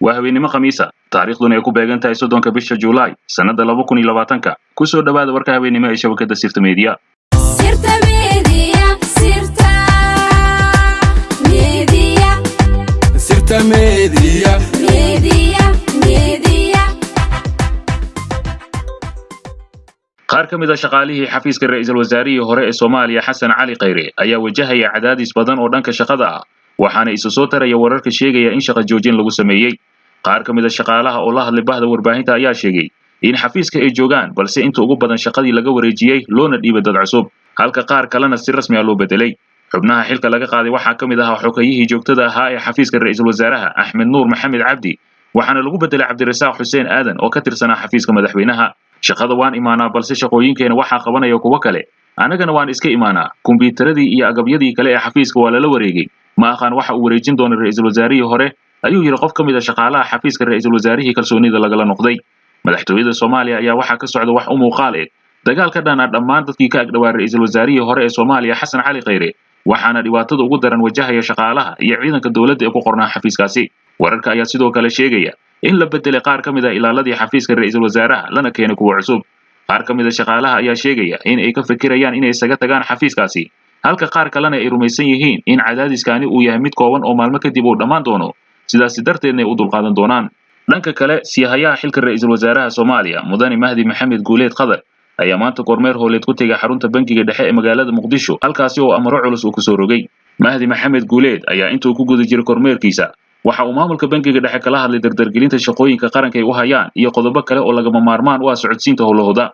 Waa habeennimo Khamiisa, taariikhduna ay ku beegan tahay 30-ka bisha Juulaay sannadda 2020-ka. Ku soo dhowaada warka habeennimo ee shabakadda Sirta Media. Sirta Media, Sirta Media. Sirta Media. Media, Media. Qaar ka mid a shaqaalihii xafiiska ra'iisul wasaarihii hore ee Soomaaliya Xasan Cali Khayre ayaa wajahaya cadaadis badan oo dhanka shaqada ah, waxaana isu soo taraya wararka sheegaya in shaqo joojin lagu sameeyey. Qaar ka mid a shaqaalaha oo la hadlay bahda warbaahinta ayaa sheegay in xafiiska ay joogaan, balse inta ugu badan shaqadii laga wareejiyey loona dhiibay dad cusub, halka qaar kalena si rasmi ah loo bedelay. Xubnaha xilka laga qaaday waxaa ka mid ahaa xogayihii joogtada ahaa ee xafiiska ra'iisul wasaaraha Axmed Nuur Maxamed Cabdi, waxaana lagu bedelay Cabdirasaaq Xuseen Aadan oo ka tirsanaa xafiiska madaxweynaha. Shaqada waan imaanaa, balse shaqooyinkeena waxaa qabanaya kuwo kale, annagana waan iska imaanaa. Kumbiyuutaradii iyo agabyadii kale ee xafiiska waa lala wareegay. Ma aqaan waxa uu wareejin doono ra'iisul wasaarihii hore, ayuu yidhi qof ka mid a shaqaalaha xafiiska ra'iisul wasaarihii kalsoonida lagala noqday. Madaxtooyada Soomaaliya ayaa waxaa ka socda wax u muuqaal eg dagaal ka dhana dhammaan dadkii ka agdhawaa ra'iisul wasaarihii hore ee Soomaaliya Xasan Cali Khayre, waxaana dhibaatada ugu daran wajahaya shaqaalaha iyo ciidanka dowladda ee ku qornaa xafiiskaasi. Wararka ayaa sidoo kale sheegaya in la bedelay qaar ka mid a ilaaladii xafiiska ra'iisul wasaaraha lana keenay kuwa cusub. Qaar ka mid a shaqaalaha ayaa sheegaya in ay ka fikirayaan inay isaga tagaan xafiiskaasi, halka qaar kalena ay rumaysan yihiin in cadaadiskaani uu yahay mid kooban oo maalmo kadib uu dhammaan doono, sidaasi darteedna ay u dulqaadan doonaan. Dhanka kale, siihayaha xilka ra'iisul wasaaraha Soomaaliya Mudane Mahdi Maxamed Guuleed Qadar ayaa maanta kormeer howleed ku tegay xarunta Bangiga Dhexe ee magaalada Muqdisho, halkaasi oo amaro culus uu kusoo rogay. Mahdi Maxamed Guuleed ayaa intuu ku guda jiray kormeerkiisa waxa uu maamulka Bangiga Dhexe kala hadlay dardargelinta shaqooyinka qaranka ay u hayaan iyo qodobo kale oo lagama maarmaan u ah socodsiinta howlahooda.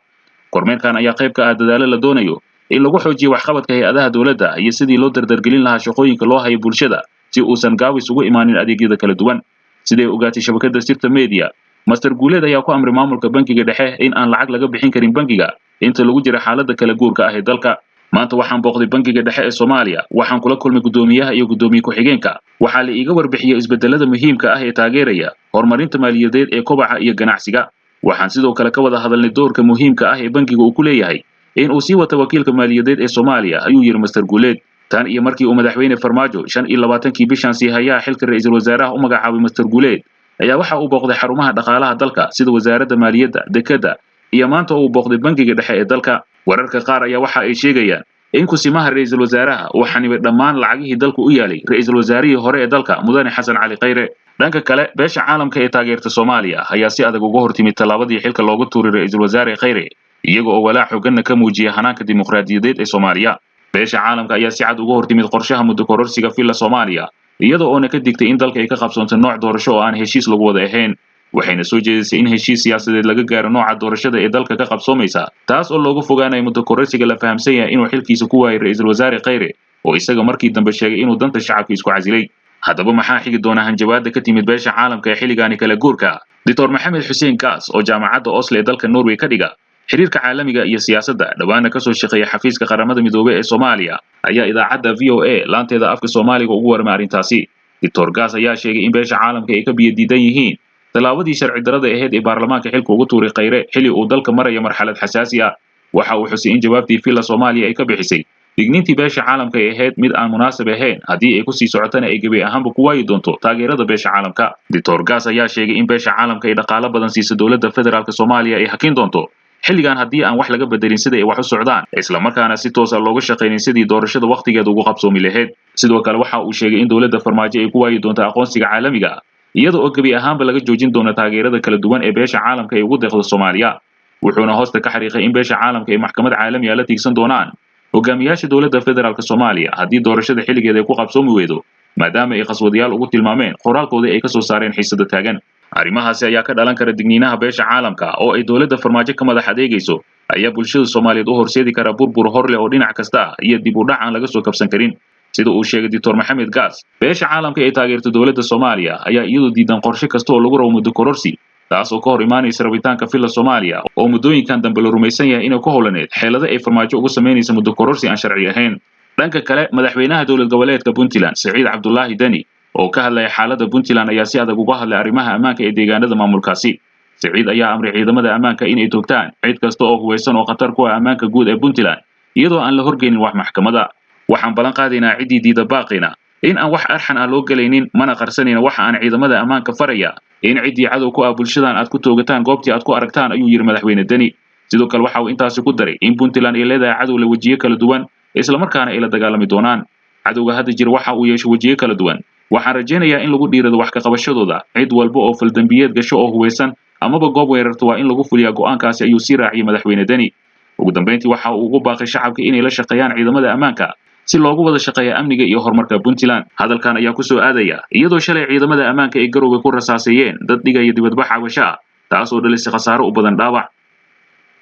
Kormeerkan ayaa qayb ka ah dadaalo la doonayo in lagu xoojiyo waxqabadka hay-adaha dowladda iyo sidii loo dardargelin lahaa shaqooyinka loo hayo bulshada si uusan gaabis ugu imaanin adeegyada kala duwan. Siday ogaatay shabakadda Sirta Media, Master Guuleed ayaa ku amray maamulka Bangiga Dhexe in aan lacag laga bixin karin bangiga inta lagu jira xaaladda kala guurka ah ee dalka. Maanta waxaan booqday Bangiga Dhexe ee Soomaaliya, waxaan kula kulmay guddoomiyaha iyo guddoomiye ku-xigeenka. Waxaa la iiga warbixiyey isbedelada muhiimka ah ee taageeraya horumarinta maaliyadeed ee kobaca iyo ganacsiga. Waxaan sidoo kale ka wada hadalnay doorka muhiimka ah ee bangiga uu ku leeyahay in uu sii wato wakiilka maaliyadeed ee Soomaaliya, ayuu yidhi Master Guuleed. Tan iyo markii uu madaxweyne Farmaajo 25-kii bishan siihayaha xilka ra'iisul wasaaraha u magacaabay Master Guuleed ayaa waxa uu booqday xarumaha dhaqaalaha dalka sida wasaaradda maaliyadda, dekedda iyo maanta uu booqday Bangiga Dhexe ee dalka. Wararka qaar ayaa waxa ay sheegayaan in kusimaha ra'iisul wasaaraha uu xanibay dhammaan lacagihii dalku u yaalay ra'iisul wasaarihii hore ee dalka Mudane Xasan Cali Khayre. Dhanka kale, beesha caalamka ee taageerta Soomaaliya ayaa si adag uga hortimid tallaabadii xilka looga tuuray ra'iisul wasaare Khayre, iyaga oo walaac xooganna ka muujiyay hanaanka dimuqraadiyadeed ee Soomaaliya. Beesha caalamka ayaa si cad uga hortimid qorshaha muddo kororsiga Villa Soomaaliya, iyada oona ka digtay in dalka ay ka qabsoonto nooc doorasho oo aan heshiis lagu wada ahayn, waxayna soo jeedisay in heshiis siyaasadeed laga gaaro nooca doorashada ee dalka ka qabsoomaysa, taas oo looga fogaanayo muddo kororsiga la fahamsan yahay inuu xilkiisa ku waayay ra'iisul wasaare Khayre, oo isaga markii dambe sheegay inuu danta shacabka isku casilay. Haddaba maxaa xigi doona hanjabaadda ka timid beesha caalamka ee xilligaani kala guurka? Doctor Maxamed Xuseen Gaas oo jaamacadda Oslo ee dalka Norway ka dhiga xiriirka caalamiga iyo siyaasadda, dhowaana kasoo shaqeeya xafiiska Qaramada Midoobey ee Soomaaliya, ayaa idaacadda VOA laanteeda afka Soomaaliga ugu warramay arrintaasi. Doctor Gaas ayaa sheegay in beesha caalamka ay ka biyo diidan yihiin tallaabadii sharci darrada ahayd ee baarlamaanka xilka ugu tuuray Khayre xilli uu dalka maraya marxalad xasaasi ah. Waxa uu xusay in jawaabtii Villa Soomaaliya ay ka bixisay digniintii beesha caalamka ay ahayd mid aan munaasab ahayn, haddii ay kusii socotana ay gebi ahaanba ku waayi doonto taageerada beesha caalamka. Doctor Gaas ayaa sheegay in beesha caalamka ay dhaqaalo badan siisa dowladda federaalk Soomaaliya ay hakin doonto xilligan haddii aan wax laga bedelin sida ay wax u socdaan, islamarkaana si toosa looga shaqaynin sidii doorashada wakhtigeeda ugu qabsoomi lahayd. Sidoo kale waxa uu sheegay in dowladda Farmaajo ay ku waayi doonto aqoonsiga caalamiga, iyada oo gebi ahaanba laga joojin doono taageerada kala duwan ee beesha caalamka ay ugu deeqdo Soomaaliya. Wuxuuna hoosta ka xariiqay in beesha caalamka ay maxkamad caalami ah la tiigsan doonaan hogaamiyaasha dowladda federaalk Soomaaliya haddii doorashada xilligeeda ay ku qabsoomi weydo, maadaama ay khaswadayaal ugu tilmaameen qoraalkoodii ay ka soo saareen xiisada taagan. Arrimahaasi ayaa ka dhalan kara digniinaha beesha caalamka oo ay dowladda Farmaajo ka madax adeegayso ayaa bulshada Soomaaliyeed u horseedi kara burbur hor leh oo dhinac kasta ah iyo dib u dhac aan laga soo kabsan karin, sida uu sheegay Doctor Maxamed Gaas. Beesha caalamka ee taageerta dowladda Soomaaliya ayaa iyadoo diidan qorshe kasta oo lagu rabo muddo kororsi, taas oo ka hor imaanaysa rabitaanka Villa Soomaaliya oo muddooyinkan dambe la rumaysan yahay inay ku howlaneed xeelado ay Farmaajo ugu samaynaysa muddo kororsi aan sharci ahayn. Dhanka kale, madaxweynaha dowlad goboleedka Puntland Siciid Cabdulaahi Deni oo ka hadlaya xaaladda Puntland ayaa si adag uga hadlay arrimaha ammaanka ee deegaanada maamulkaasi. Siciid ayaa amray ciidamada ammaanka inay toogtaan cid kasta oo hubaysan oo khatar ku ah ammaanka guud ee Puntland, iyadoo aan la horgeynin wax maxkamada. Waxaan ballan qaadaynaa ciddii diida baaqina In aan wax arxan ah loo gelaynin, mana qarsanayna. Waxa aan ciidamada ammaanka faraya in ciddii cadow ku ah bulshadan aad ku toogataan goobtii aad ku aragtaan, ayuu yidhi madaxweyne Deni. Sidoo kale waxa uu intaasi ku daray in Puntland ay leedahay cadow la wejiyo kala duwan, islamarkaana ay la dagaalami doonaan. Cadowga hadda jira waxa uu yeesho wejiyo kala duwan. Waxaan rajaynayaa in lagu dhiirado wax ka qabashadooda. Cid walba oo faldambiyeed gasho oo hubaysan amaba goob weerarto waa in lagu fuliyaa go'aankaasi, ayuu sii raaciyay madaxweyne Deni. Ugu dambeyntii waxa uu ugu baaqay shacabka inay la shaqeeyaan ciidamada ammaanka si loogu wada shaqeeya amniga iyo horumarka Puntland. Hadalkan ayaa ku soo aadaya iyadoo shalay ciidamada ammaanka ay Garowga ku rasaaseeyeen dad dhigaya dibadbax cabasho ah, taas oo dhalisay khasaaro u badan dhaawac.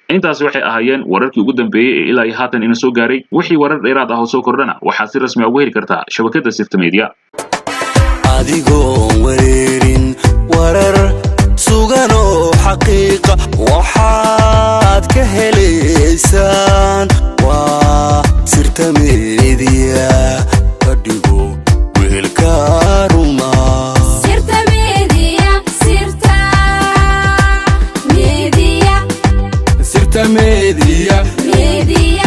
Intaasi waxay ahaayeen wararkii ugu dambeeyey ee ilaa iyo haatan ina soo gaaray. Wixii warar dheeraad ah oo soo kordhana waxaad si rasmi ah uga heli kartaa shabakadda Sirta Media. Adigoon wareerin, warar suganoo xaqiiqa waxaad ka helaysaan waa Sirta Media. Ka dhigo wehelka ruma. Sirta Media, Sirta Media. Sirta Media. Media.